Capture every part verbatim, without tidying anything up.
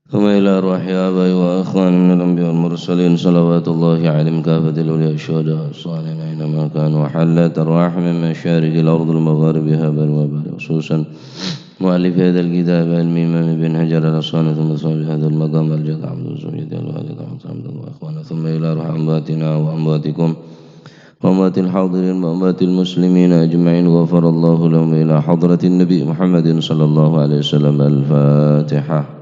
ثم إلى أرواح آبائنا وإخواننا الأنبياء والمرسلين، صلوات الله عليهم كافة الأولياء الشهداء الصالحين أينما كانوا، وحلت أرواحهم من مشارق الأرض لمغاربها برها وبحرها، خصوصا مؤلف هذا الكتاب العلمي الإمام ابن حجر العسقلاني، ثم صاحب هذا المقام الجد عبد الزوجة الوالد أحمد حمد وإخواننا، ثم إلى أرواح أمواتنا وأمواتكم وأموات الحاضرين وأموات المسلمين أجمعين، غفر الله لهم، إلى حضرة النبي محمد صلى الله عليه وسلم. الفاتحة.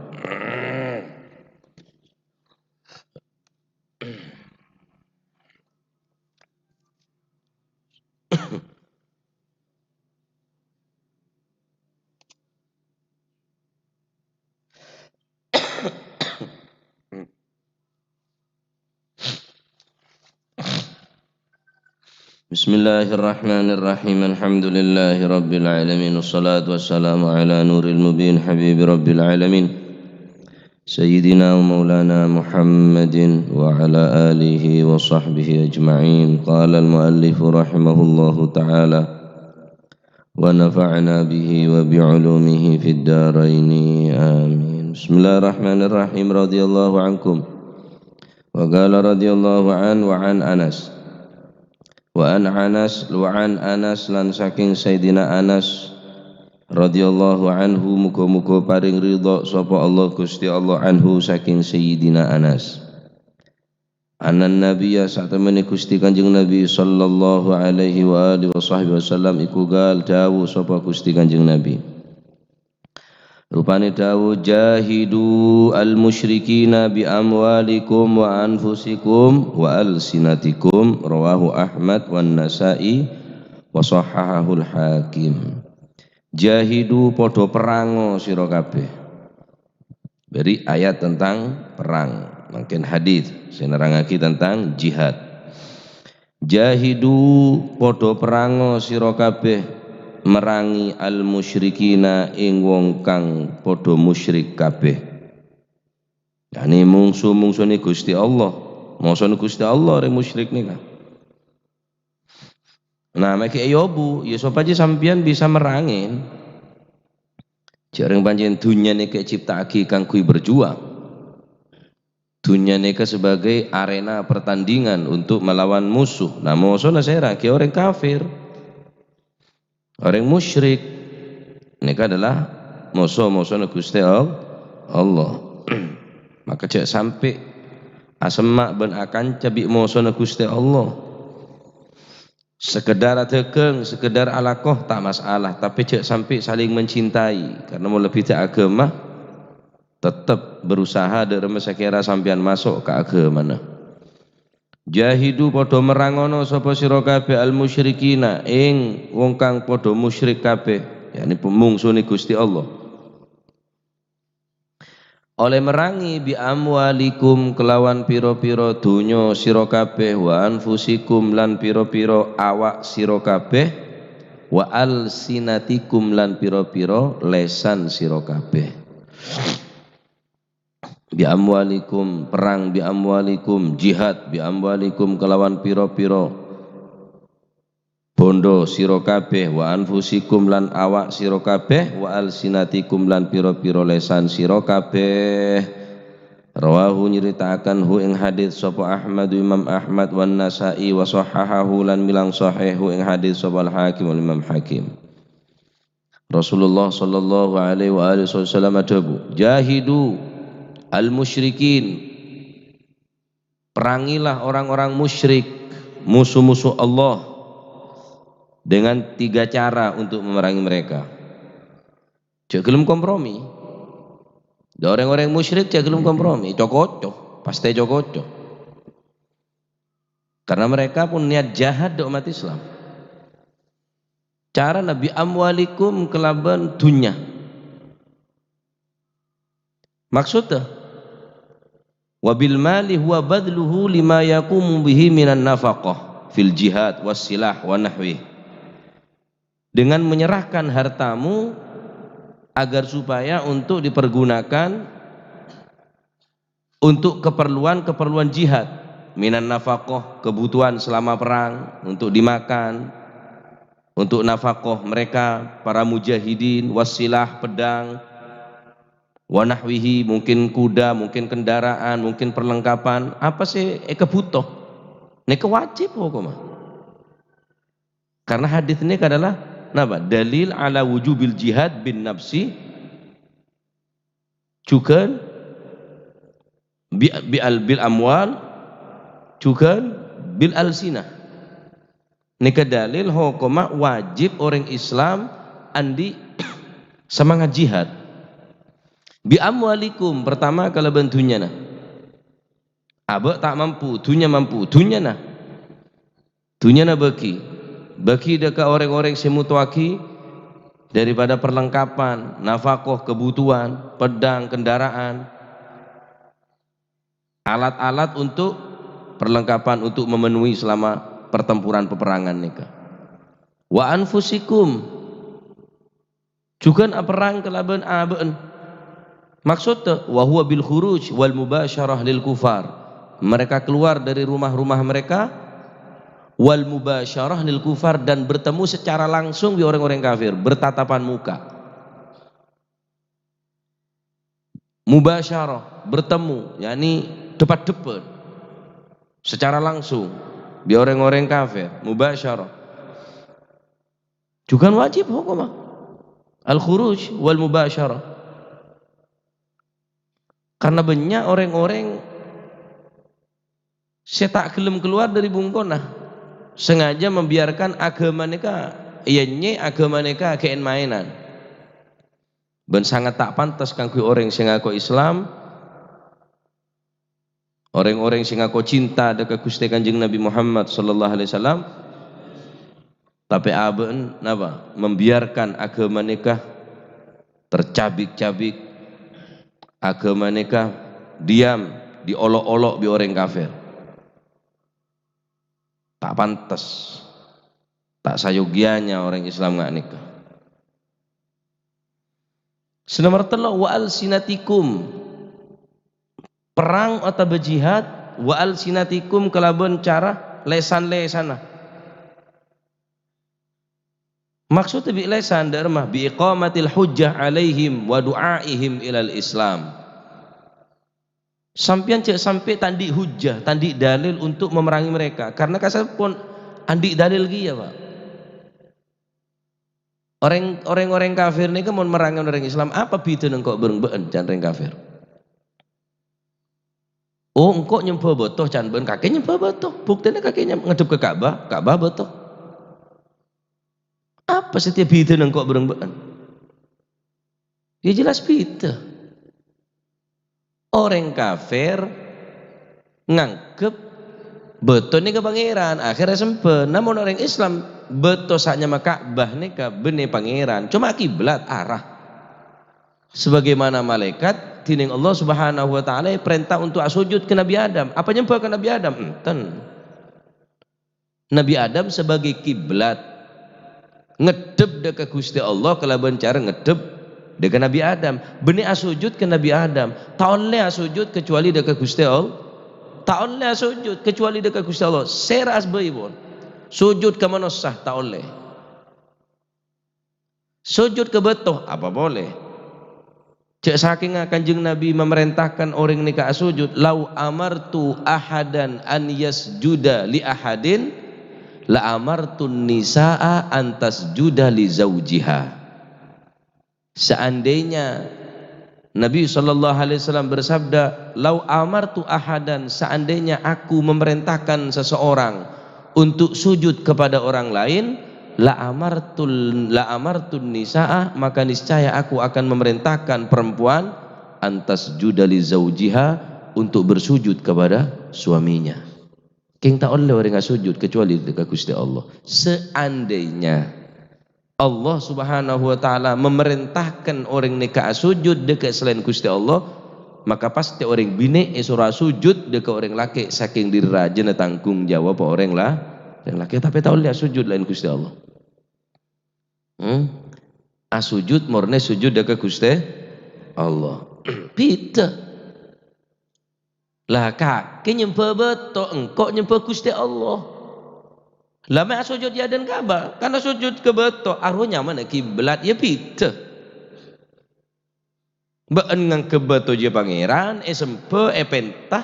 بسم الله الرحمن الرحيم. الحمد لله رب العالمين، والصلاة والسلام على نور المبين حبيب رب العالمين، سيدنا ومولانا محمد وعلى آله وصحبه أجمعين. قال المؤلف رحمه الله تعالى: ونفعنا به وبعلومه في الدارين، آمين. بسم الله الرحمن الرحيم. رضي الله عنكم. وقال رضي الله عنه وعن أنس. Wa an Anas, wa an Anas, lan saking Sayyidina Anas radhiyallahu anhu, muga-muga paring ridha sapa Allah, Gusti Allah, anhu, saking Sayyidina Anas. Anan Nabiyya, satemene Gusti Kanjeng Nabi sallallahu alaihi wa alihi wa sahbihi wasallam iku gal, dawuh sapa Gusti Kanjeng Nabi. Rupane dawuh, "Jahidu al-musyrikina bi amwalikum wa anfusikum wa alsinatikum." Rawahu Ahmad wan Nasa'i wa shahhahul Hakim. Jahidu, padha perango sira kabeh. Beri ayat tentang perang. Mangken hadis sing nerangake tentang jihad. Jahidu, padha perango sira kabeh, merangi al-musyrikina, ing wong kang padha musyrik kabeh. Yani mungsu-mungsune Gusti Allah. Mosone Gusti Allah reng musyrik nika. Nah, meke eyobu, ya supaya sampeyan bisa merangin. Jarang pancen dunya niki cipta'agi kaangguy berjuang. Dunya niki sebagai arena pertandingan untuk melawan musuh. Nah, mosona sera, ke orang kafir. Orang musyrik. Niki adalah musuh-musuhnya Gusti Al-, Allah. Maka cek sampai asemak ben akan cabi musuhnya Gusti Allah. Sekedar adagang, sekedar alakoh, tak masalah, tapi cek sampai saling mencintai, karena mau lebih agama, tetep berusaha dheremma sakera sampeyan masuk ka agamana. Jahidu, padha merangono sapa sira kabeh, al-musyrikina, ing wong kang padha musyrik kabeh, yakni pemungsune Gusti Allah. Oleh merangi bi amwalikum, kelawan pira-pira donya sira kabeh, wa anfusikum, lan pira-pira awak sira kabeh, wa alsinatikum, lan pira-pira lesan sira kabeh. Bi amwalikum, perang bi amwalikum, jihad bi amwalikum, kelawan pira-pira bondo sira kabeh, wa anfusikum, lan awak sira kabeh, wa alsinatikum, lan pira-pira lesan sira kabeh. Rawahu, nyeritaaken hu ing hadis sapa Ahmad, Imam Ahmad, wan Nasa'i, wa shahhahahu, lan milang sahih hu ing hadis sapa Al Hakim, Imam Hakim. Rasulullah sallallahu alaihi wa alihi wasallam adhabu, "Jahidu al-musyrikin." Perangilah orang-orang musyrik, musuh-musuh Allah, dengan tiga cara untuk memerangi mereka. Jhâ' gelem kompromi. Dâ' orèng-orèng musyrik jhâ' gelem kompromi, co-koco, pastè co-koco. Karena mereka pun niat jahat dâ' umat Islam. Cara Nabi, "Amwalikum," kalabân dhunnya. Maksudnya, "Wabil mali huwa badluhu lima yaqumu bihi minan nafaqah fil jihad was silah wa nahwi." Dengan menyerahkan hartamu agar supaya untuk dipergunakan untuk keperluan-keperluan jihad, minan nafaqah, kebutuhan selama perang, untuk dimakan, untuk nafaqah mereka, para mujahidin, wasilah, pedang, Wa nahwihi, mungkin kuda, mungkin kendaraan, mungkin perlengkapan, apa sè èkabhuto, nèka wajib hokomma. Karena hadis nèka adalah napa? Dalil ala wujubil jihad bin nafsi, jhughân bi-, bi-, al-, bil amwal, jhughân bil alsinah. Nèka dalil hokomma wajib orèng Islam andi' semangat jihad. Bi amwalikum, pertama kalabân dhunnyana. Abâ' ta' mampu, dhunnya mampu, dhunnyana. Dhunnyana bâgi. Bâgi dâ' ka orèng-orèng sè motowaghi daripada perlengkapan, nafaqoh, kebutuhan, pedang, kendaraan, alat-alat untuk perlengkapan untuk memenuhi selama pertempuran peperangan nèka. Wa anfusikum, jhughân aperrang kalabân abâ'na. Maksodda, wa huwa bil khuruj wal mubasyarah lil kufar. Mereka keluar dari rumah-rumah mereka, wal mubasyarah lil kufar, dan bertemu secara langsung bi' orèng-orèng kafir, bertatapan muka. Mubasyarah, bertemu, yakni depat-depat, secara langsung, bi' orèng-orèng kafir, mubasyarah. Jhughân wajib hokomma. Al-khuruj wal mubasyarah. Karena bânnya' orèng-orèng sè ta' ghellem kalowar dâri bungkona, sengaja membiarkan aghâma nèka, èyènyè aghâma nèka ghèn-maènan. Bân sangat ta' pantes kaangghuy orèng sè ngako Islam, orèng-orèng sè ngako cinta dâ' ka Ghustè Kanjeng Nabi Muhammad sallallahu alaihi wasallam, tapè abâ'na napa? Membiarkan aghâma nèka tercabik-cabik, aghâma nèka diam, diolo'-olo' bi' orèng kafir. Ta' pantes, ta' sayogianya orèng Islam nga' nèka. Sè nomer tello', wa alsinatikum. Perrang otabâ jihad, wa alsinatikum, kalabân cara lèsan-lèsanna. Maksodda bi' lèsan dâ' remma, bi iqamatil hujjah alaihim wa du'aihim ilal Islam. Sampèyan jhâ' sampè' ta' andi' hujjah, ta' andi' dalil untuk memerangi mereka. Karena kasampèyan andi' dalil kèya, Pak. Orèng, orèng-orèng kafir nèka mon merangi orèng Islam, apa bidhâna engko' bân bâ'na can orèng kafir? Oh, engko' nyembhâ bâto, can bâ'na kakè nyembhâ bâto. Buktèna kakè nyem-, ngadhep ka Ka'bah, Ka'bah bâto. Apa satèya bidhâna engko' bân bâ'na? Ya jelas bidhâ. Orèng kafir nganggep bâto nèka pangèran, akhèrra èsembhâ. Namong orèng Islam, bâto sè anyama Ka'bah nèka bânnè pangèran, coma kiblat, arah. Sebagaimana malaèkat, dhinèng Allah Subhanahu wa Ta'ala èparènta untuk asojud ka Nabi Adam. Apa nyembhâ ka Nabi Adam? Enten. Nabi Adam sebagai kiblat, ngadhep dâ' ka Ghustè Allah kalabân cara ngadhep dâ' ka Nabi Adam. Bânnè asojud ka Nabi Adam. Ta' ollè asojud kecuali dâ' ka Ghustè Allah. Ta' ollè asojud kecuali dâ' ka Ghustè Allah. Sèra asbâi pon. Sojud ka manossa ta' ollè. Sojud ka bâto, apa polè? Jhâ' sakènga Kanjeng Nabi mamarèntahkan orèng nèka asojud, "Lau amartu ahadan an yasjuda li ahadin, la amartun nisa'a an tasjuda li zaujiha." Seandainya Nabi sallallahu alaihi wasallam bersabda, "Lau amartu ahadan, seandainya aku memerintahkan seseorang untuk sujud kepada orang lain, la amartul, la amartun nisa'a, maka niscaya aku akan memerintahkan perempuan, antas judali zaujiha, untuk bersujud kepada suaminya." Kèng ta' ollè orèng asujud kecuali dâ' ka Ghustè Allah. Seandainya Allah Subhanahu wa Ta'ala memerintahkan orèng nèka asujud dâ' ka salaèn Ghustè Allah, maka pastè orèng binè' èsoro asujud dâ' ka orèng lakè' sakèng dhiri rajâna tanggung jawab orèng la-, orèng lakè', tapè ta' ollè asujud laèn Ghustè Allah. Hmm? Asujud mornè sujud dâ' ka Ghustè Allah. Bhidhâ. Lah, kakè nyembhâ bâto, engko' nyembhâ Ghustè Allah. Lah, mè' asojud è adâ'na Ka'bah, kan asojud ka bâto, arowa nyamana kiblat, ya bhidhâ. Bâ'ân nganggep bâto jiyâ Pangèran, èsembâ, èpènta,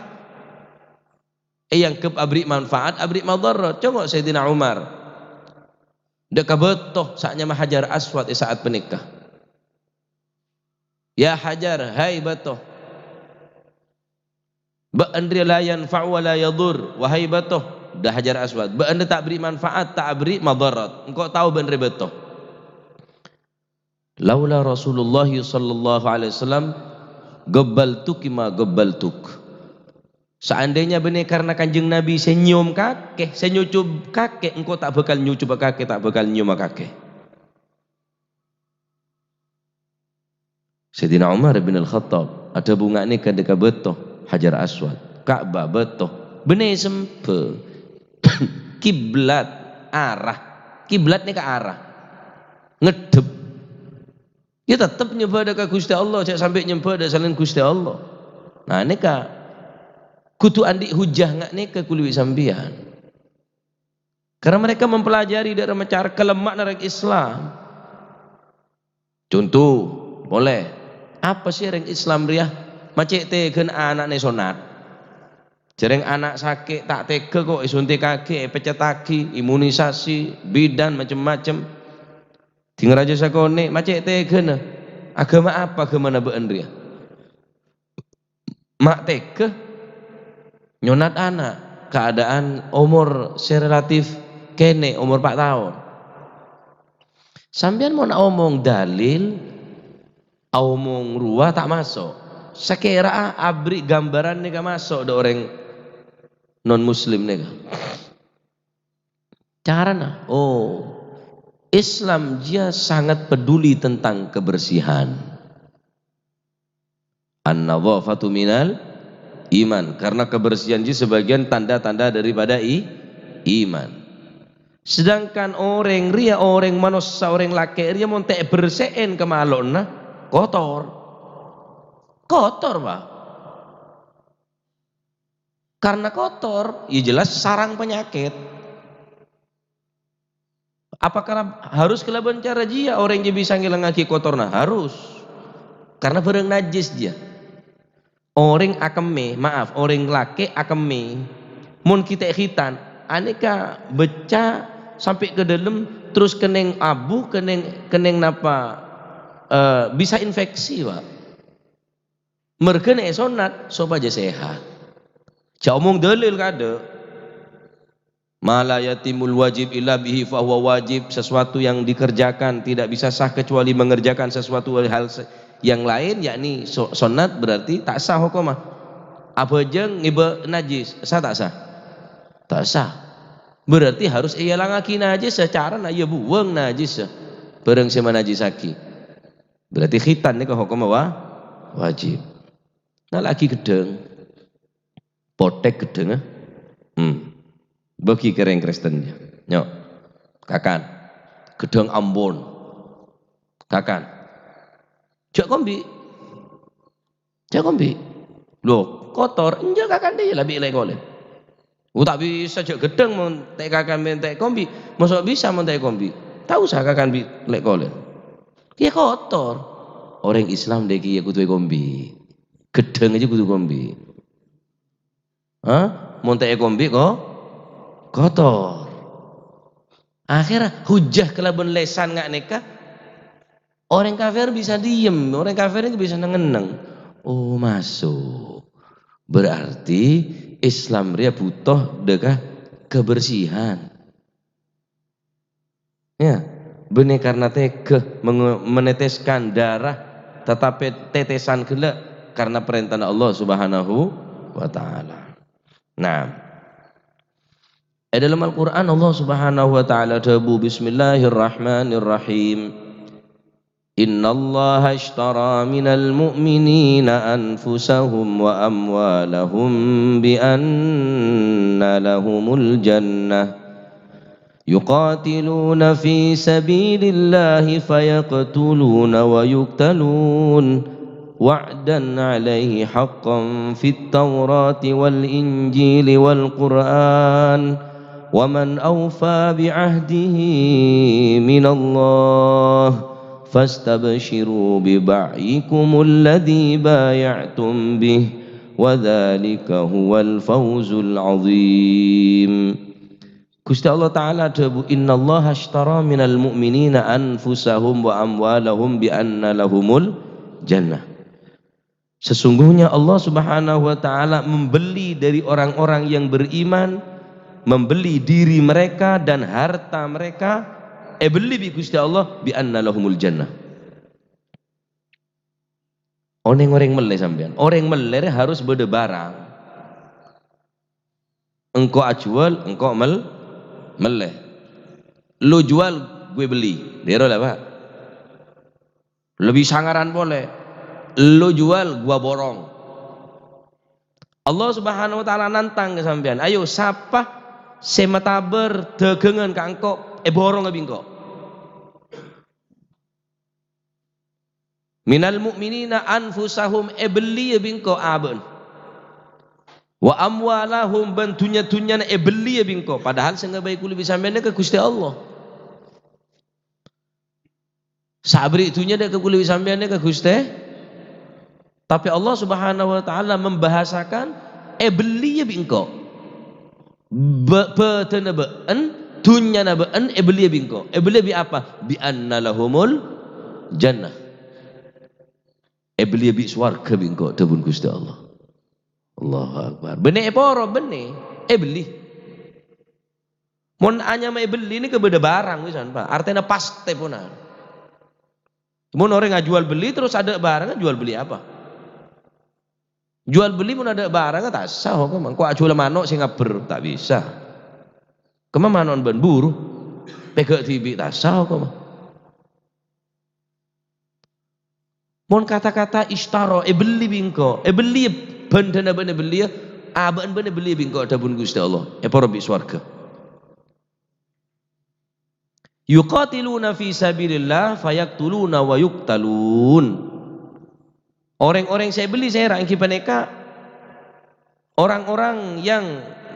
èanggep aberri' manfaat, aberri' madharat. Congo' Sayyidina Umar. Dâ' ka bâto sè anyama Hajar Aswad è sa'at panèka. "Ya Hajar, hai bâto. Bâ'ân rèya la yanfa'u wa la yadhur, wahai bâto." Dâ' Hajar Aswad. "Bâ'ân rèya ta' aberri' manfaat, ta' aberri' madharat. Engko' tao bâ'ân rèya bâto." Laula Rasulullah sallallahu alaihi wasallam, "Gabbaltuki ma gabbaltuk." Seandainya bânnè karena Kanjeng Nabi sè nyèyom kakè, sè nyucub kakè, engko' ta' bhâkal nyucub kakè, ta' bhâkal nyèyom kakè. Sayyidina Umar bin Al-Khattab adhâbu nga' nèka dâ' ka bâto Hajar Aswad, Ka'bah bâto, bânnè sembâ, kiblat, arah. Kiblat nèka arah. Ngeddhep. Yâ tettep nyembâ dâ' ka Ghustè Allah, jhâ' sampè' nyembâ dâ' salaèn Ghustè Allah. Nah, nèka kodhu andi' hujjah nga' nèka kulâ bi' sampèyan. Karena mereka mempelajari dâ' remma cara kalemma'na rèng Islam. Conto, polè, apa sè rèng Islam rèya ma' cè' tèghâna ana'na èsonnat? Jhârèng ana' sakè' ta' tèghâ ko' èsuntikkaghi, èpèccettaghi, imunisasi, bidan, macem-macem. Ding rajâ sakonè', ma' cè' tèghâna. Aghâma apa aghâmana bâ'ân rèya? Ma' tèghâ nyonnat ana', keadaan omor sè relatif kènè', omor pa' taon. Sampèyan mon aomong dalil, aomong rowa ta' maso'. Sakèra'a aberri' gambaran nèka maso' dâ' orèng non-muslim nèka. Carana, oh, Islam jiyâ sangat peduli tentang kebersihan. An-nadhafatu minal iman, karena kebersihan jiyâ sebagian tanda-tanda daripada i-, iman. Sedangkan orèng rèya, orèng manossa, orèng lakè' rèya mon ta' èbersè'è kamalo'na, kotor. Kotor, Pak. Karena kotor, ya jelas sarang penyakit. Apakah harus kalabân cara jiyâ orèng jiyâ bisa ngèlangngaghi kotorna? Harus. Karena bârâng najjhis jiyâ. Orèng akemmè, maaf, orèng lakè' akemmè, mon ghi' ta' khitan, anèka beccè' sampè' ka dâlem, terros kennèng abu, kennèng, kennèng napa, eh, bisa infeksi, Pak. Merghâna èsonnat sopajâ sehat. Jhâ' omong dalil kadâ'. "Ma la yatimul wajib illa bihi fahuwa wajib." Sesuatu yang dikerjakan tidak bisa sah kecuali mengerjakan sesuatu hal se-, yang lain, yakni so-, sonnat, berarti ta' sah hokomma. Abhâjâng ngèbâ najjhis, sah ta' sah? Ta' sah. Berarti harus èlangngaghi najjhis, sacara na iyâ buwâng najjhis, bârâng sè manajjhisaghi. Berarti khitan nèka hokomma wa-, wajib. Nah, lagi ghedhâng. Pothèk ghedhângnga. Hmm. Bâgi ka rèng Kristen, yâ. Nyo'. Kakan. Ghedhâng Ambon. Kakan. Jhâ' kombi'. Jhâ' kombi'. Lho, kotor. Enjâ' kakan dhiyâ la bi' lè-kolè. Oh, ta' bisa jhâ' ghedhâng mon ta' èkakan mènta èkombi'. Mosok bisa mon ta' èkombi'? Ta' osa kakan bi' lè-kolè. Iyâ kotor. Orèng Islam dhâggi' iyâ kodhu èkombi'. Ghedhâng jâ kodhu èkombi'. Hah? Mon ta' èkombi' ko-, kotor. Akhèrra hujjah kalabân lèsan nga' nèka, orèng kafir bisa diem, orèng kafir nèka bisa neng-enneng. Oh, maso'. Berarti Islam rèya buto dâ' ka kebersihan. Ya, bânnè karena tega menge-, meneteskan darah, tetapi tetesan ghellâ' karena parèntana Allah Subhanahu wa Ta'ala. Nah, è dâlem Al-Qur'an Allah Subhanahu wa Ta'ala dhâbu, "Bismillahirrahmanirrahim. Innallaha ashtara minal mu'minina anfusahum wa amwalahum bi anna lahumul jannah." يقاتلون في سبيل الله فيقتلون ويقتلون، وعدا عليه حقا في التوراة والإنجيل والقرآن، ومن أوفى بعهده من الله، Fastabshiru bi bai'ikumul ladzi bay'atum bih, wa dzalika huwal fawzul 'adzim. Gusti Allah Ta'ala adhâbu, "Innallaha ashtara minal mu'minina anfusahum wa amwalahum bi anna lahumul jannah." Sesungguhnya Allah Subhanahu wa Ta'ala membeli dari orang-orang yang beriman, membeli diri mereka dan harta mereka, èbelli bi' Gusti Allah, "bi anna lahumul jannah." Onèng orèng mellè sampèyan, orèng mellè rè harus bâdâ barang. Engko' ajhuwâl, engko' mel-, mellè. Lu jual, gue beli. Dhâri la, Pak. Lebbi sangaran polè. Lu jual, gua borong. Allah Subhanahu wa Ta'ala nantang ka sampèyan, "Ayo, sapa sè matabâr dâgângan ka engko', èboronga bi' engko'." "Minal mu'minina anfusahum," èbelliyâ bi' engko' abâ'na. "Wa amwalahum," bân dhunnya-dhunnyana èbelliyâ bi' engko'. Padahal sè ngabâi kulâ bi' sampèyan nèka Ghustè Allah. Sè abâri' dhunnya nèka kulâ bi' sampèyan nèka Ghustè. Tapè Allah Subhanahu wa Ta'ala membahasakan èbelliyâ bi' engko'. Bâ-, bâdâna bâ'en, dhunnyana bâ'en èbelliyâ bi' engko'. Èbelliyâ bi' apa? "Bi anna lahumul jannah." Èbelliyâ bi' sowarghâ bi' engko', dhâbuna Ghustè Allah. Allahu Akbar. Bânnè èporo, bânnè. Èbelli. Mon anyama èbelli nèka bâdâ barang wisan, Pak. Artèna pastè pona. Mon orèng ajuwâl belli terros adâ' barang, juwâl belli apa? Juwâl belli mon adâ' barang, ta' sah hokomma. Engko' ajuwâl mano' sè ngabbher, ta' bisa. Kemma mano'na bân buru. Pèghâ' dhibi', ta' sah hokomma. Mon kata-kata ishtara, èbelli bi' engko', èbelli bhândhâna bâ'na èbelliyâ, abâ'na bâ'na èbelliyâ bi' engko', dhâbuna Ghustè Allah, èporo bi' sowarghâ. "Yuqatiluna fi sabilillah fayaqtuluna wa yuqtalun." Orèng-orèng sè èbelli sèra ènggi panèka orang-orang yang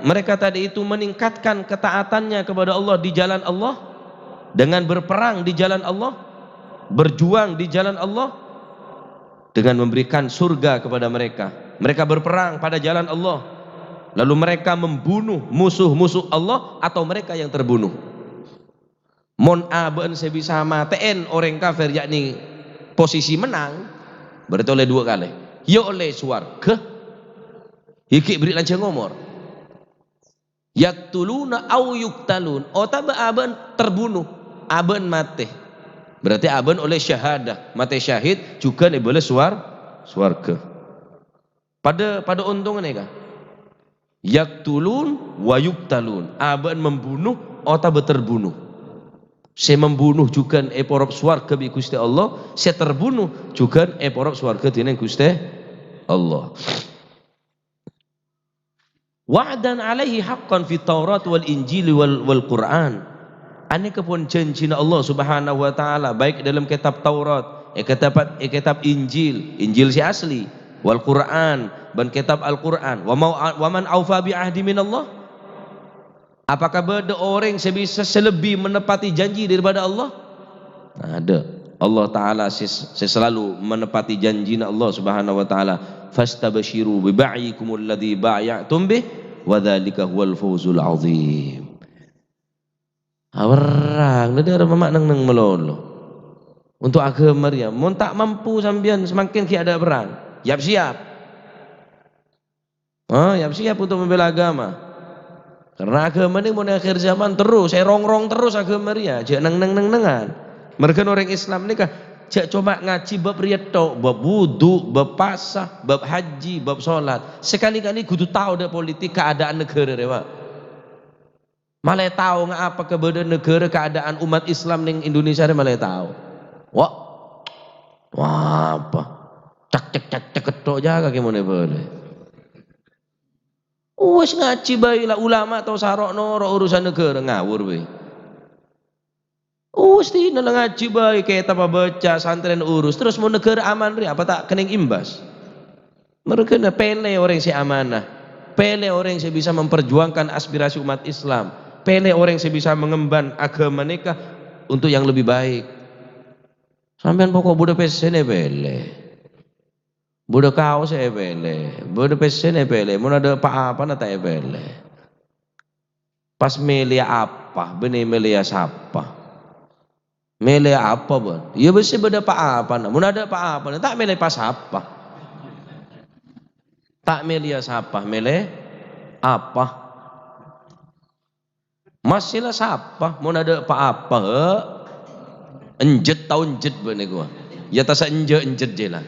mereka tadi itu meningkatkan ketaatannya kepada Allah di jalan Allah, dengan berperang di jalan Allah, berjuang di jalan Allah, dengan memberikan surga kepada mereka. Mereka berperang pada jalan Allah, lalu mereka membunuh musuh-musuh Allah atau mereka yang terbunuh. Mon abâ'na sè bisa matè'è orèng kafir, yakni posisi menang, berarti ollè dua kalè. Ya ollè sowarghâ, ya ghi' bâri' lanjhâng omor. "Yaqtuluna aw yuqtalun," otabâ abâ'na terbunuh, abâ'na matè. Berarti abâ'na ollè syahadah, matè syahid, jhughân èbâlâs sowar-, sowarghâ. Padâ, padâ ontongnga nèka. "Yaqtulun wa yuqtalun," abâ'na membunuh otabâ terbunuh. Sè membunuh jhughân èporo sowarghâ bi' Ghustè Allah, sè terbunuh jhughân èporo sowarghâ dhinèng Ghustè Allah. "Wa'dan alaihi haqqan fit Taurat wal Injili wal, wal Qur'an." Anèka pon jhânjhina Allah Subhanahu wa Ta'ala, baik dalam kitab Taurat, è kitab, è kitab Injil, Injil sè asli, wal Qur'an, bân kitab Al-Qur'an. "Wa mau, wa man aufa bi ahdi minallah?" Apakah bâdâ orèng sè bisa sè lebbi menepati janji daripada Allah? Adâ'. Allah Ta'ala sè, sè selalu menepati janjina Allah Subhanahu wa Ta'ala. "Fastabsyiru bi bai'ikumul ladzi bay'atum bih, wa dzalika huwal fawzul 'adzim." Aberrang, dhâddhi arapa ma' neng-neng malolo. Untuk aghâma rèya, mon ta' mampu sampèyan, samangkèn ghi' adâ' perrang. Yap-siyap. Ah, yap-siyap untuk membela agama. Karena aghâma nèng mon è akhir zaman terros, èrong-rong terros aghâma rèya, jhâ' neng-neng-neng-nengngan. Marghâna orèng Islam nèka jhâ' coma ngajhi bab rèya tok, bab wudu, bab pasa, bab haji, bab sholat. Sakalè-kalè kodhu tao dâ' politik keadaan negara rèya, Pak. Malè tao nga' apa kabâdâ'ân negara, keadaan umat Islam nèng Indonesia rè malè tao. Wa, wa apa? Cak, cek, cek, cek, ketok jâgâ kè monè bâlâ. Wis ngajhi bhâi la ulama tao saro' noro' urusan negara, ngawur bhâi. Wis dina la ngajhi bhâi, kètab abâca, santrèna urus, terros mon negara aman rè apa ta' kennèng imbas? Marghâna pèlè orèng sè amanah, pèlè orèng sè bisa memperjuangkan aspirasi umat Islam, pèlè orèng sè bisa mengemban aghâma nèka untuk yang lebih baik. Sampèyan pokok bâdâ pèssèna èpèlè. Bâdâ kaos èpèlè. Bâdâ pèssèna èpèlè. Mon adâ' pa-apana ta' èpèlè. Pas mèlèya apa, bânnè mèlèya sapa? Mèlè apa, bân? Iyâ, bânnè bâdâ pa-apana. Mon adâ' pa-apana, ta' mèlè pa-sapa. Ta' mèlèya sapa, mèlè apa? Masè la sapa, mon adâ' pa-apa, he? Enjet tao enjet bânnè kowa. Iyâ, tasa enjâ' enjet jâ la.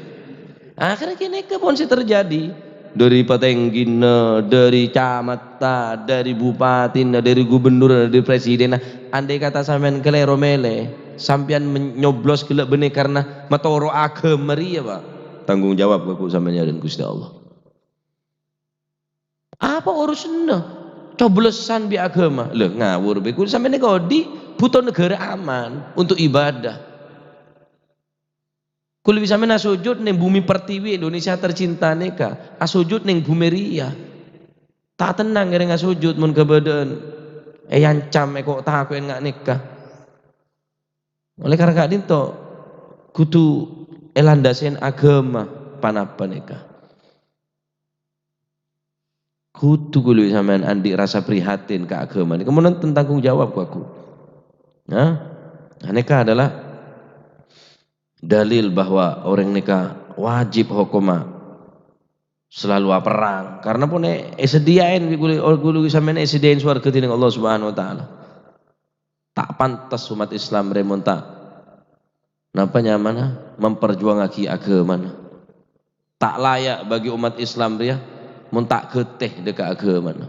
Akhirnya kènèka pon sè terjadi. Dâri patèngghina, dâri camatta, dâri bupatina, dâri gubernurna, dâri presidenna. Andai kata sampèyan kalèro mèlè, sampèyan men-, nyoblos ghellâ' bânnè karna matoro' aghâma rèya, Pak. Tanggung jawab ka sampèyan dâ' Ghustè Allah. Apa urusanna? Coblosan bi' aghâma. Lho, ngawur bi'. Kulâ sampèyan nèka odi' bhuto naghârâ aman untuk ibadah. Kulâ bi' sampèyan asojud neng bumi pertiwi Indonesia tercinta nèka, asojud neng bumi rèya. Ta' tennang ngèrèng asojud mon kabâdâ'ân èancam, èko-, tako'è nga' nèka. Oleh karena ka'dinto, kodhu èlandasè aghâma ponapa nèka. Kodhu kulâ sampèyan andi' rasa prihatin ka aghâma nèka. Mon enten tanggung jawab ka aku. Nah, nèka adalah dalil bahwa orèng nèka wajib hokomma selalu aperrang. Karena pon è-, èsadhiyâin bi' kulâ, kulâ sampèyan èsadhiyâin sowarghâ dhineng Allah Subhanahu wa Ta'ala. Ta' pantes umat Islam rè mon ta', napa nyamana, memperjuangaghi aghâmana. Ta' layak bagi umat Islam rèya mon ta' ghâtè dâ' ka aghâmana.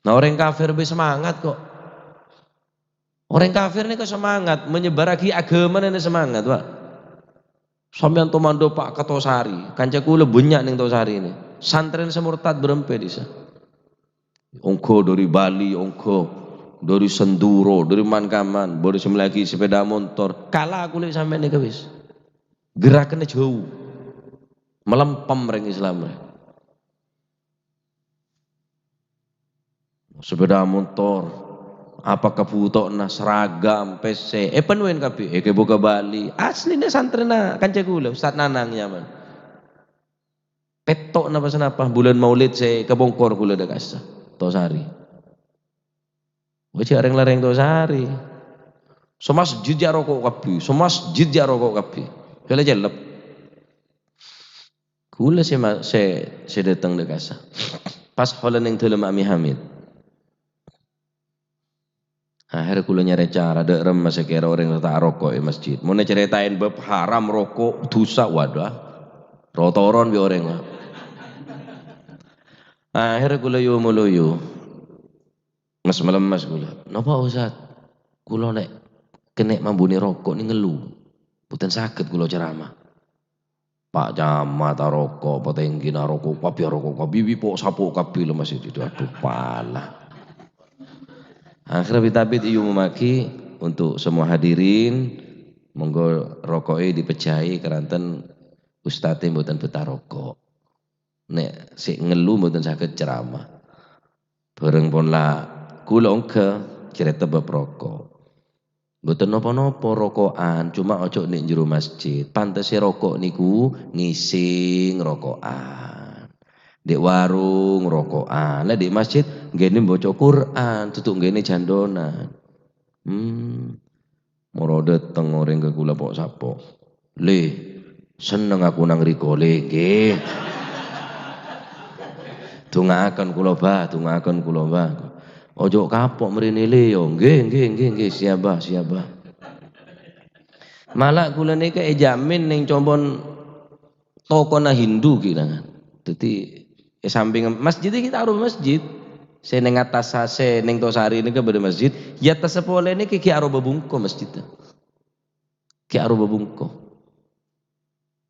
Nah, orèng kafir bi' semangat kok. Orèng kafir nèka semangat, menyebaraghi aghâmana nèka semangat, Pak. Sampèyan tomando, Pak, ka Tosari. Kanca kulâ bânnya' neng Tosari nè. Santrèna sè murtad bârâmpa è dissa. Ongghâ dâri Bali, ongghâ dâri Senduro, dâri man-kaman, bâdâ sè mellèyaghi sepeda motor. Kala kulâ sampèyan nèka wis. Gerakanna jâu. Malempem rèng Islam rè. Sepeda motor, apa kabhutowanna, seragam, pèssè, èpènowèn kabbhi, èghibâ ka Bali. Aslinè santrèna kanca kulâ, Ustaz Nanang nyamana. Pètto' napa-sanapa, bulân Maulid sè kapongkor kulâ dâ' ka'issa', Tosari. Wah, jhâ' rèng-larèng Tosari. Samasjid jhâ' roko' kabbhi, samasjid jhâ' roko' kabbhi. Ghellâ' cellep. Kulâ sè ma-, sè, sè dâteng dâ' ka'issa'. Pas hola neng dâlemma Ami Hamid. Akhèrra kulâ nyarè cara, dâ' remma sè kèra orèng ta' aroko' è masjid. Mon ècarètaèn bab haram roko', dhusa, waduh, ah. Ro-toron bi' orèng, ah. Akhèrra kulâ yu-moloyu. Mes-malemes kulâ. "Napa, Ustaz? Kulâ nè' kènè' mambunè roko' nè ngellu. Bhunten saghet kulâ ceramah." Pa' camat aroko', patèngghina aroko', kabbhi aroko', kabbhi, bi' po'-sapo' kabbhi lho, Mas, itu. Aduh, pala. Akhirnya bit-abit iyumummaghi untuk semua hadirin, monggo roko'è dipejjhâi, karanten ustadz mboten betah roko'. Nè' sè ngellu mboten saghet ceramah. Bhâreng pon la kulâ ongghâ carèta bab roko'. Mboten napa-napa roko'an, coma ojo nè' jero masjid. Pantessè roko' niku ngising roko'an. Dâ' warung roko'an, la dâ' masjid ngghinnè maca Qur'an, dudu ngghinnè jandonan. Hmm. Moro dâteng orèng ka kulâ po'-sapo'. "Lè, senneng aku nang riko, Lè, ngghi." "Dunga'aken kulâ, Bah, dunga'aken kulâ, Bah." "Ojo kapo' mrènè, Lè, yo." "Ngghi, ngghi, ngghi, ngghi, siap, Bah, siap, Bah." Mala kulâ nèka èjhâmin neng compo'na tokona Hindu, ghi, nangan. Dâddhi, è samping masjid ghi' ta' arowa masjid. Sè neng attas, sè neng Tosari nèka bâdâ masjid. È attassa polè nèka ghi' arowa bungko masjid. Ghi' arowa bungko.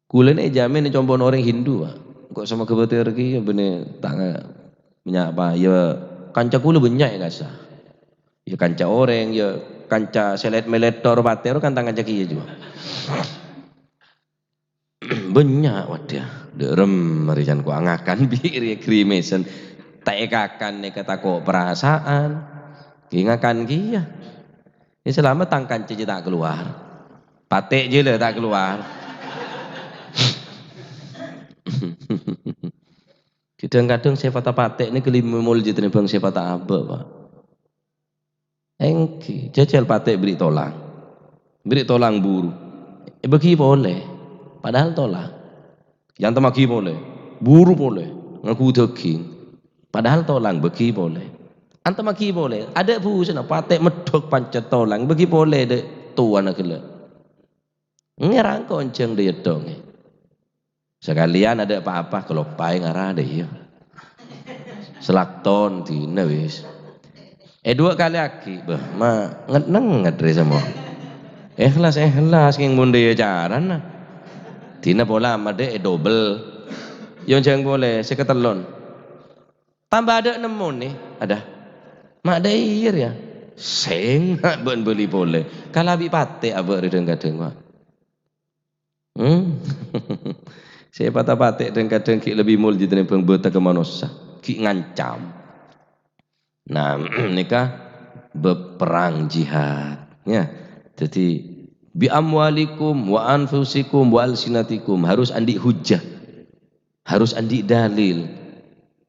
Kulâ nè èjhâmin compo'na orèng Hindu, Pak. Engko' samoga bâtèr ghi' bânnè ta' nga-, nyapa. Ya, kanca kulâ bânnya' è ka'issa'. Ya, kanca orèng, ya, kanca sè lèt-mèlèt tor patèr kan ta' kanca kèya jhuwa. Bânnya', waduh. Dâ' remma rè can ko' ngakan bi' rè grimesen. Ta' èkakan nèka tako' parasaan. Ghi ngakan kèya. Yâ, salama tang kanca jhâ' ta' kalowar. Patè' jâ la ta' kalowar. Kadhâng-kadhâng sèpatta patè' nèka lebbi molja tènèmbhâng sèpatta abâ', Pak. Èngghi, jhâjhâl patè' bherri' tolang. Bherri' tolang buru. Èbâghi polè. Padahal tolang. Èantemmaghi polè. Buru polè. Ngangghuy dhâghing. Padahal tolang bâghi polè. Èantemmaghi polè. Adâ' busana patè' meddhok pancet tolang. Bâghi polè dâ' towana ghellâ'. Ngèrang konjhâng dâ' iyâ dhâng. Sakalèyan adâ' pa-apa, kaloppaè ngara dâ' iyâ. Selakton dina wis. È duwâ' kalèaghi, bâh, ma' nget-nenget rè samoa. Èhlas-èhlas kèng mon dâ' iyâ carana. Dina pola amadâ' èdobel. Yonjhâng polè, sè katellon. Tamba adâ' nemmonè, adâ'. Ma' dâ' iyâ rèya. Sènga' bân bâli polè. Kalabi patè' abâ' rè dhâng-kadhâng, Pak. Hmm? Sè patè'-patè' dhâng-kadhâng ghi' lebbi molja tènèmbhâng bâtègghâ manossa. Ghi' ngancam. Nah, nèka bab perang jihad, ya. Jadi, "Bi amwalikum wa anfusikum wa alsinatikum", harus andi' hujjah. Harus andi' dalil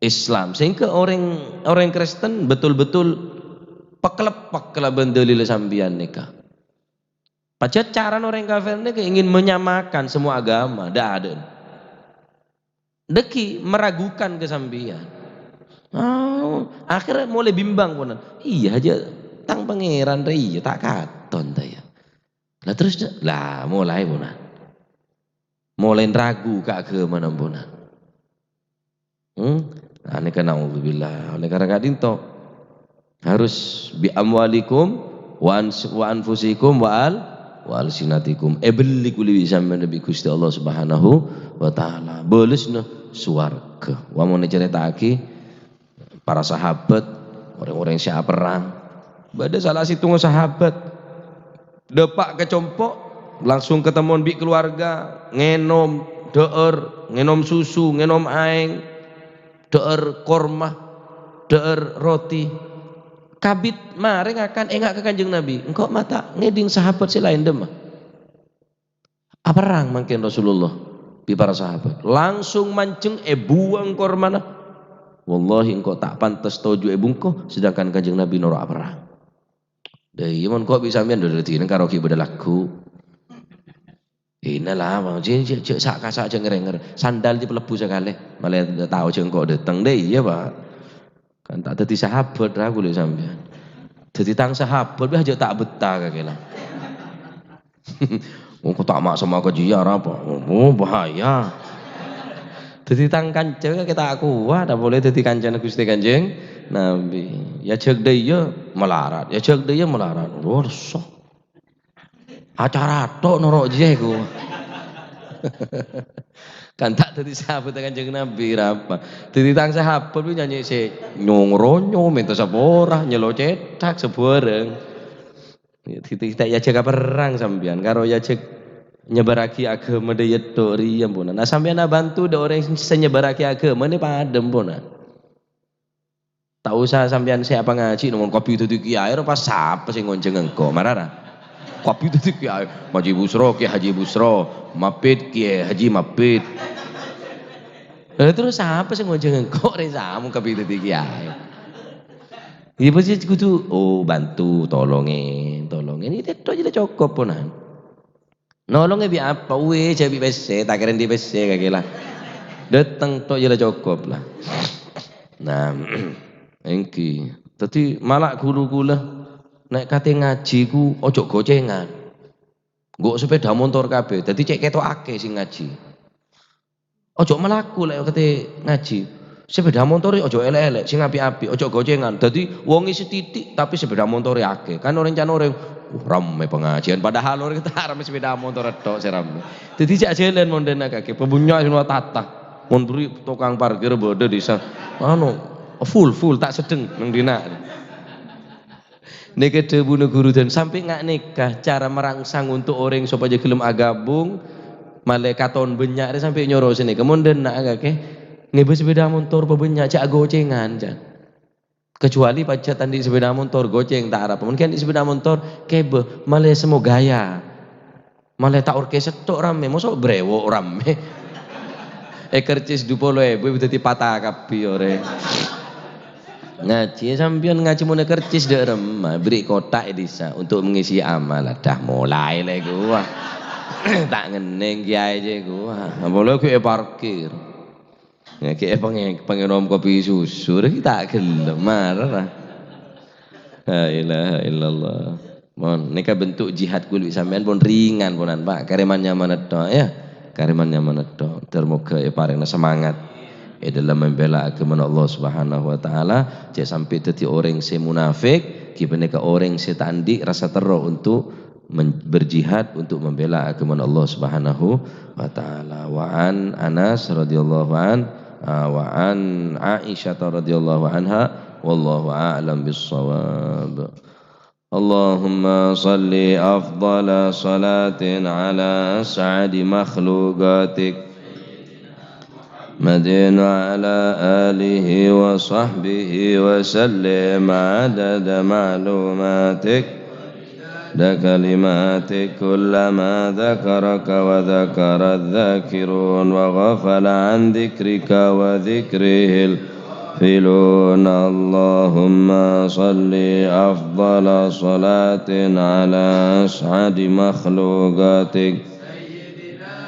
Islam. Sehingga orang, orang Kristen betul-betul peklepek kalabân dalil sampèyan nèka. Pajhât carana orèng kafir nèka ingin menyamakan semua agama, dâ' adâ'na. Dâgghi' meragukan ka sampèyan. Oh, akhirnya mulai bimbang, ponan. Iyâ, jhâ' tang Pangèran rè iyâ, ta' katon ta' iyâ. Lah terus, la mulai, ponan. Mulai ragu ka aghâmana, ponan. Hmm? Nah, nèka naudzubillah. Oleh karena ka'dinto, harus "bi amwalikum wa ans-, wa anfusikum wa al-, wa alsinatikum." Èbelli kulâ bi' sampèyan bi' Ghustè Allah Subhanahu wa Ta'ala. Bâlesna sowarghâ. Wa mon ècarèta'aghi para sahabat, orèng-orèng sè aperrang. Bâdâ sala sèttongnga sahabat dâpa' ka compo', langsung katemmon bi' keluarga, ngènom dâ'âr, ngènom susu, ngènom aèng, dâ'âr korma, dâ'âr roti. Kabit marè ngakan, ènga' ka Kanjeng Nabi. Engko' ma' ta' ngèdhing sahabat sè laèn dâmma. Aperrang mangkèn Rasulullah bi' para sahabat. Langsung manjheng èbuwâng kormana. "Wallahi, engko' ta' pantes toju' èbungko, sedangkan Kanjeng Nabi noro' aperrang." Dâ' iyâ, mon ko' bi' sampèyan dâddhi neng karo ghi' bâdâ lagghu. Ina la, jhâ', jhâ', jhâ' sa'-kasa' jhâ' ngèr-ngèr. Sandal jhâ' palebbhu sakalè, malè tao jhâ' engko' dâteng. Dâ' iyâ, Pak. Kan ta' dâddhi sahabat ra kulâ sampèyan. Dâddhi tang sahabat, bâh, jhâ' ta' bettah kakè la. Engko' ta' ma'-, sama ka jiyâ arapa? Oh, bahaya. Dâddhi tang kanca kakè ta' kowat, apolè dâddhi kancana Ghustè Kanjeng Nabi. Yâ jhâ' dâ' iyâ malarat, yâ jhâ' dâ' iyâ malarat. Wah, so. Acara tok noro' jiyâ iku. Kan ta' dâddhi sahabat Kanjeng Nabi, arapa? Dâddhi tang sahabat kuwi nyanyi sè nyong-ronyo, mènta sapora, nyèlo cèthak, sabhârâng. Kita, kita yâ jhâ' ka perrang sampèyan, karo yâ jhâ' nyebarraghi aghâma dâ' iyâ tok rèya, ampon. Nah, sampèyan abhânto dâ' orèng sè nyebarraghi aghâma nè padâ, ampon. Ta' osa sampèyan sè apangajhi, mon kabbhi dâddhi kèyaè, ro pas sapa sè ngonjhâng engko', mara ra? Kabbhi dâddhi kèyaè, Haji Busro, Kè Haji Busro, Mapit, Kè Haji Mapit. Lah, terus sapa sè ngonjhâng engko' rè, samong kabbhi dâddhi kèyaè? Iyâ, pasti kudu, "Oh, bhânto, tolongè, tolongè." Nèka tok jhâ' la cokop, ponan. Nolongè bi' apa? Uwè, jhâ' bi' pèssè, ta' kèra andi' pèssè kakè la. Dâteng tok jhâ' la cokop la. Nah, èngghi. Dâddhi, mala' ghuru kulâ, nè' katè ngajhi ku ojo gocèngan. Nggo' sepèda montor kabbhi, dâddhi cè' kèto'aghi sè ngajhi. Ojo malaku lè' katè ngajhi. Sepèda montorè ojo èlè'-èlè', sè api-api, ojo gocèngan. Dâddhi wongè sè titik, tapè sepèda montorè akè. Kan orèng can orèng, "Uh, rammè pangajiân." Padahal orèng ta' rammè sepèda montor tok sè rammè. Dâddhi jhâ' jhâlân mon dâ' enna' kakè. Pabânnya' sè tata. Mon bâri' tokang parkir bâdâ disa. Anu, full, full, ta' seddheng neng dinna'. Nèka dhâbuna ghuru dân, sampè' nga' nèka cara merangsang untuk orèng sopajâ ghellem aghâbung, malè katon bânnya' rè sampè' nyoro sanèka. Mon dâ' enna' kakè, ngèbâ sepèda montor pabânnya', jhâ' agocèngan, can. Kecuali pajhât andi' sepèda montor, gocèng ta' arapa. Mon ghi' andi' sepèda montor, kèbâ, malè semmo gaya. Malah ta' orkes tok ramme, mosok brewok ramme. È kercis dupolo èbu dhâddhi pata kabbhi orèng. Ngajhi, sampèyan ngajhi mon è kercis dâ' remma, bèrri' kotak è dhisa untuk mengisi amal. Dah mulai lè ghuwa. Ta' ngennèng kiyaè jâ' ghuwa. Apalagi è parkir. Ya, kè pangè-, pangènom kopi susu, rè, ta' ghellem, marah. La ilaha illallah. Mon, nèka bentuk jihad kulâ bi' sampèyan pon ringan ponan, Pak. Karè man-nyaman tok, ya. Karè man-nyaman tok. Ter moghâ èparèngana semangat è dâlem membela aghâmana Allah Subhanahu wa Ta'ala. Jhâ' sampè' dhâddhi orèng sè munafik, ghi panèka orèng sè ta' andi' rasa terro untuk men-, berjihad untuk membela aghâmana Allah Subhanahu wa Ta'ala. Wa an Anas radhiyallahu an, ah, wa an Aisyah radhiyallahu anha, wallahu a'lam bissawab. اللهم صل أفضل صلاة على أسعد مخلوقاتك محمد وعلى آله وصحبه وسلم عدد معلوماتك، عدد كلماتك، كلما ذكرك وذكر الذاكرون وغفل عن ذكرك وذكره الغافلون. اللهم صل أفضل صلاة على أسعد مخلوقاتك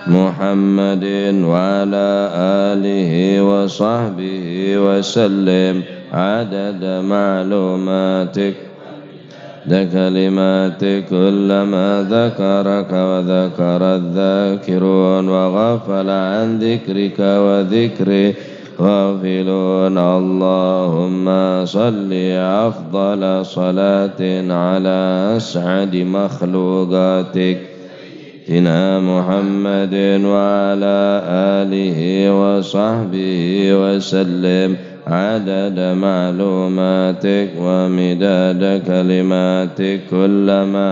محمد وعلى آله وصحبه وسلم عدد معلوماتك، عدد كلماتك، كلما ذكرك وذكر الذاكرون وغفل عن ذكرك وذكره غافلون. اللهم صل أفضل صلاة على أسعد مخلوقاتك سيدنا محمد وعلى آله وصحبه وسلم عدد معلوماتك ومداد كلماتك كلما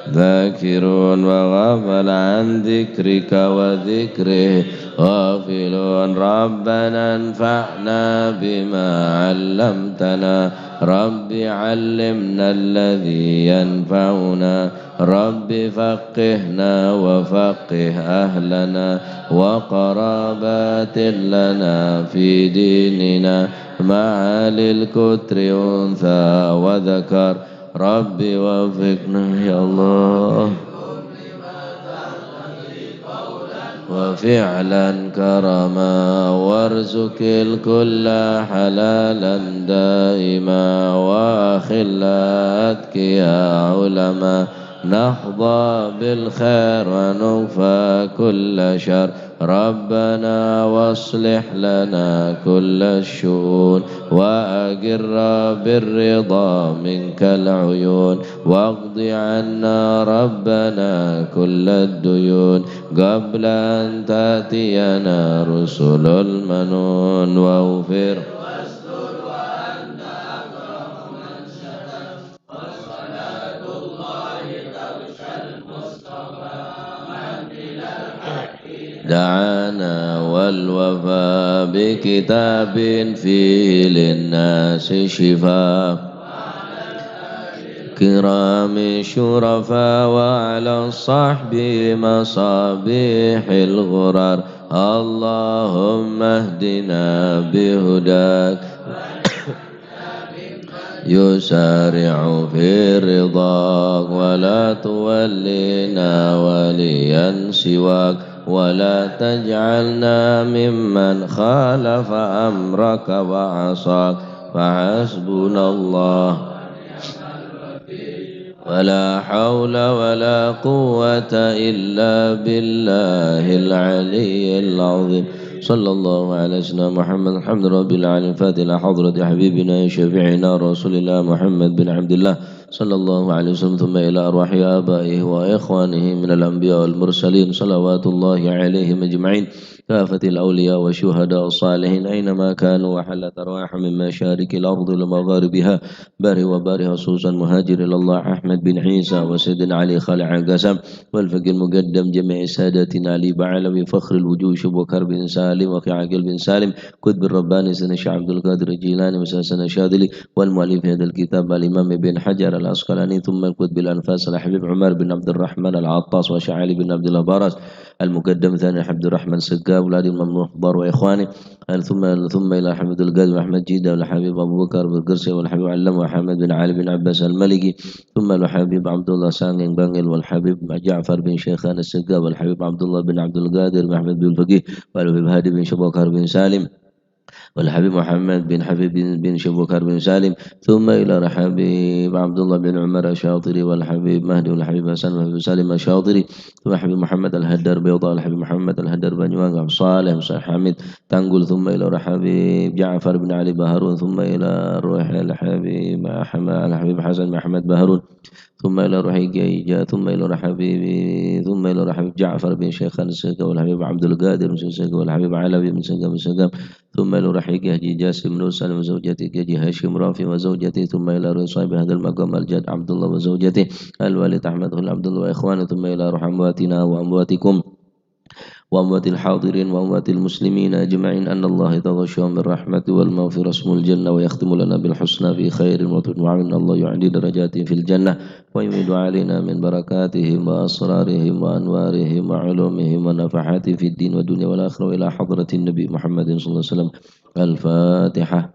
ذاكرون وغفل عن ذكرك وذكره غافلون. ربنا انفعنا بما علمتنا. رب علمنا الذي ينفعنا. رب فقهنا وفقه أهلنا وقرابات لنا في ديننا مع الكتر أنثى وذكر. رب وفقنا يا الله وفعلا كرما وارزق الكل حلالا دائما وأخلاء أتقياء علما نحظى بالخير ونكفى كل شر. ربنا واصلح لنا كل الشؤون وأقر بالرضا منك العيون واقض عنا ربنا كل الديون قبل أن تأتينا رسل المنون واغفر دعانا والوفاء بكتاب فيه للناس شفاء كرام شرفاء وعلى الصحب مصابيح الغرر. اللهم اهدنا بهداك يسارع في رضاك ولا تولنا وليا سواك ولا تجعلنا ممن خالف أمرك وعصاك فحسبنا الله ولا حول ولا قوة إلا بالله العلي العظيم. صلى الله على سيدنا محمد. الحمد رب العالمين. فاتحة حضرة حبيبنا شفيعنا رسول الله محمد بن عبد الله صلى الله عليه وسلم، ثم إلى أرواح آبائه وإخوانه من الأنبياء والمرسلين صلوات الله عليهم أجمعين. كافة الأولياء والشهداء والصالحين أينما كانوا وحلت أرواحهم من مشارق الأرض لمغاربها، بر وبر، خصوصا مهاجر إلى الله أحمد بن عيسى وسيدنا علي خلع قسم والفقيه المقدم جميع سادتنا علي بعلوي فخر الوجود شبه كرب سالم وخيع قلب سالم قطب الرباني سيدنا الشيخ عبد القادر الجيلاني وسيدنا الشاذلي والمؤلف هذا الكتاب الإمام ابن حجر العسقلاني، ثم القطب الأنفاس الحبيب عمر بن عبد الرحمن العطاس وشعالي بن عبد الله براس، المقدم ثاني عبد الرحمن سقاف، ولاد الممدوح ضر وإخوانه، ثم، ثم إلى الحبيب عبد القادر أحمد جيدة والحبيب أبو بكر بن قرسي والحبيب علم محمد بن علي بن عباس المالكي، ثم الحبيب عبد الله سانجين بانجل والحبيب جعفر بن شيخان السقاف والحبيب عبد الله بن عبد القادر بن أحمد بن الفقيه والحبيب هادي بن شبوكر بن سالم والحبيب محمد بن حبيب بن، بن شبوكر بن سالم، ثم إلى الحبيب عبد الله بن عمر الشاطري والحبيب مهدي والحبيب حسن والحبيب سالم الشاطري، ثم الحبيب محمد الهدر بيضاء والحبيب محمد الهدر بنيوان صالح صالح حميد تنقل، ثم إلى الحبيب جعفر بن علي بهارون، ثم إلى روح الحبيب أحمد، الحبيب حسن محمد بهارون، ثم إلى روح جيجا، ثم إلى روح حبيبي، ثم إلى روح حبيب جعفر بن شيخان السقاف والحبيب عبد القادر بن سقاف والحبيب علوي بن سقاف بن سقاف، ثم إلى روح حاج جاسم نور سالم وزوجته حاج هاشم رافي وزوجته، ثم إلى روح صاحب هذا المقام الجد عبد الله وزوجته، الوالد أحمد خليل عبد الله وإخوانه، ثم إلى روح أمواتنا وأمواتكم وأموات الحاضرين وأموات المسلمين أجمعين، أن الله يتغشاهم بالرحمة والمغفرة ثم الجنة، ويختم لنا بالحسنى في خير وطول، وأن الله يعلي درجاتهم في الجنة، ويمد علينا من بركاتهم وأسرارهم وأنوارهم وعلومهم ونفحاتهم في الدين والدنيا والآخرة، وإلى حضرة النبي محمد صلى الله عليه وسلم. الفاتحة.